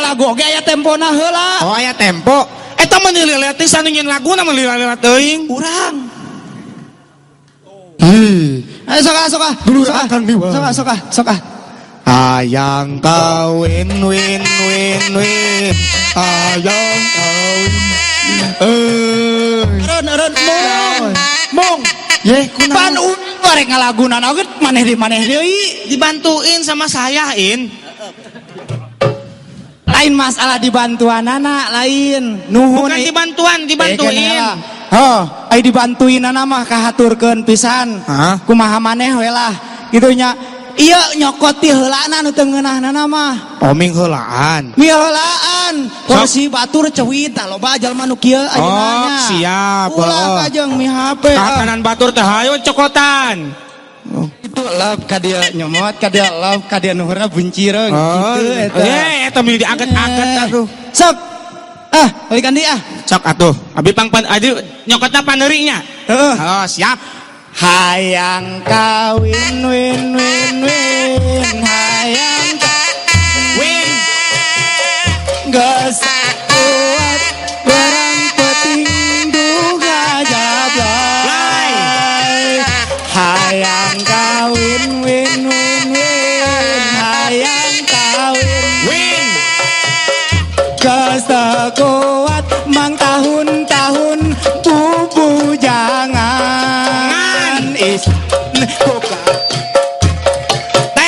Lagu oge aya tempona heula. Oh, aya tempo. Eta mah lila teh sanu nyeun laguna mah lila teuing. Urang. Ayo sok ah, sok ah. Dulur Sok ah. akang miwa. Sok ah, sok ah, sok ah. Hayang kawin win win win. Hayang kawin. Eh. Eureun eureun mung. Mung. Ye, kunaon? Pan urang rek ngalaguna oge maneh di maneh deui. Dibantuin sama saya, In. Lain masalah dibantuanana, lain. Nuhun. Bukan dibantuan, dibantuin. Heuh, ai dibantuinana mah kahaturkeun pisan. Hah? Kumaha maneh we lah kitu nya. Ieu nyokot ti heulana nu teu ngeunahna mah. Oh, ming heulaan. Mi heulaan. Kursi batur ceuit tah loba jalma nu kieu ayeuna Oh, nya. siap. Ulah kajeng mi HP. Katanan batur teh hayo cokotan. Oh. Itu love ka dia nyomot ka dia love ka dia nuhurna buncireung Oh, kitu eta. Eh, eta mah diangkat-angkat atuh. Sok. Ah, balikan deui ah. Sok atuh. Abi pangpan adi nyokotna paneuri nya. Heeh. Oh, siap. Hayang kawin win win win hayang Win. Geus kuat berang penting duga jablay. Hayang kawin win win win hayang kawin Win. Geus kuat mang tahun-tahun bubujangan is kuka T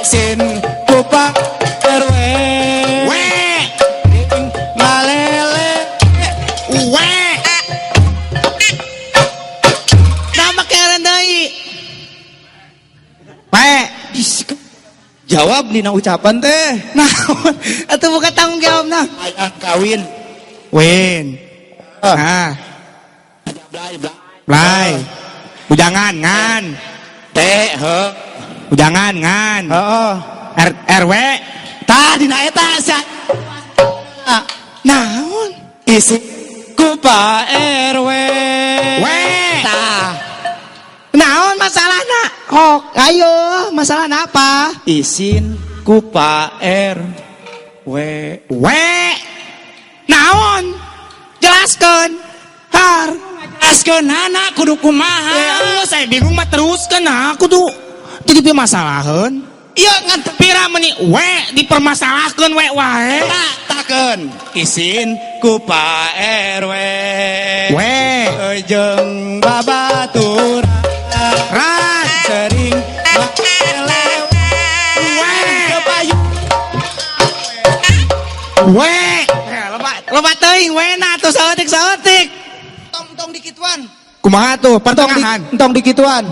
sin kupak RW W ngalele W. Nama keren deui. P. Jawab dina ucapan teh. Naon? Atuh bukan tanggung jawab nah. Hayang kawin. Win. Ah. Nah. Blay. Bujangan ngan. T he. Bujangan ngan. Heeh. R RW. Tah dina eta sia. Naon? Isi ku Pak RW. W. Tah. Naon masalahna? Oh, ayo, masalahna apa? Isin ku Pak RW. W. Naon? Jelaskeun. Har. Jelaskeun anak kudu kumaha. Ya, saya bingung mah teruskeun nah, aku tuh jadi permasalahan. Iya ngan Pira meni W dipermasalahkeun W wae. takeun. Isin ku Pak RW. W. Jeung babaturan Ran. sering ngelewe. W. Kepayu. W. Eh, loba loba teuing W na atuh saeutik-saeutik. Tong tong dikituan. Kumaha tuh pertengahan? Entong dikituan.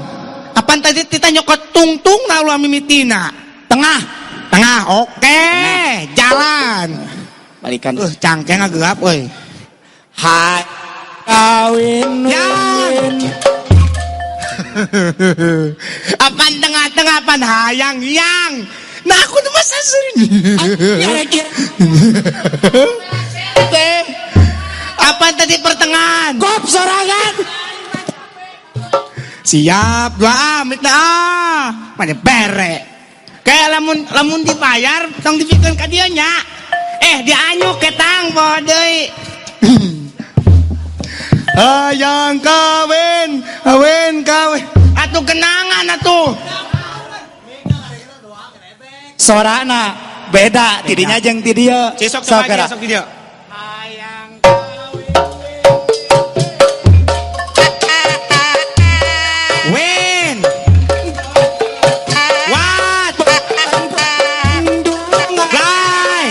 Apaan tadi tita nyokot tungtung na ulah mimitina? Tengah. Tengah, oke, jalan. Balikan. Cangkeng ngagelap euy. Hai kawin Yang. win. Apaan tengah-tengah apaan hayang yang. Nah aku tuh masa sering. Teh. Apaan tadi pertengahan? Kop sorangan. Siap, doa, minta ah. Mana bere. Kayak lamun lamun dibayar tong dipikeun ka dieu nya. Eh, dianyuk ketang poho deui. Hayang kawin, kawin kawin. Atuh kenangan atuh. Sorana beda tidinya jeung ti dieu. Sok Sok geura. sok di dieu. Win. Wat. Lai.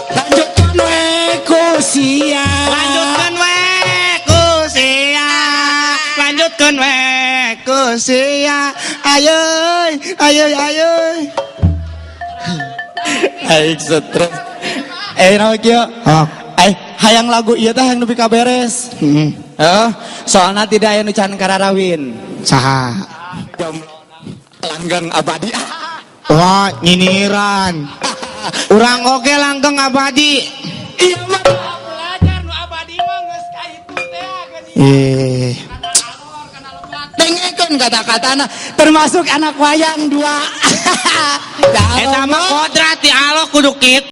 Lanjutkan we ku sia. Lanjutkan we ku sia. Lanjutkan we ku sia. Ayo, ayo, ayo. Aing stres. Eh naon kieu? Oh. Eh hayang lagu ieu teh hayang nepi ka beres. Heeh. Heeh, soalna tidak aya nu can kararawin. Saha? Jomblo langgeng abadi. Wah, nyinyiran. Urang oge langgeng abadi. Iya mah belajar nu abadi mah geus ka itu teh geuning. Eh. Dengekeun kata-katana termasuk anak wayang dua. Eta mah kodrat di Allah kudu kitu.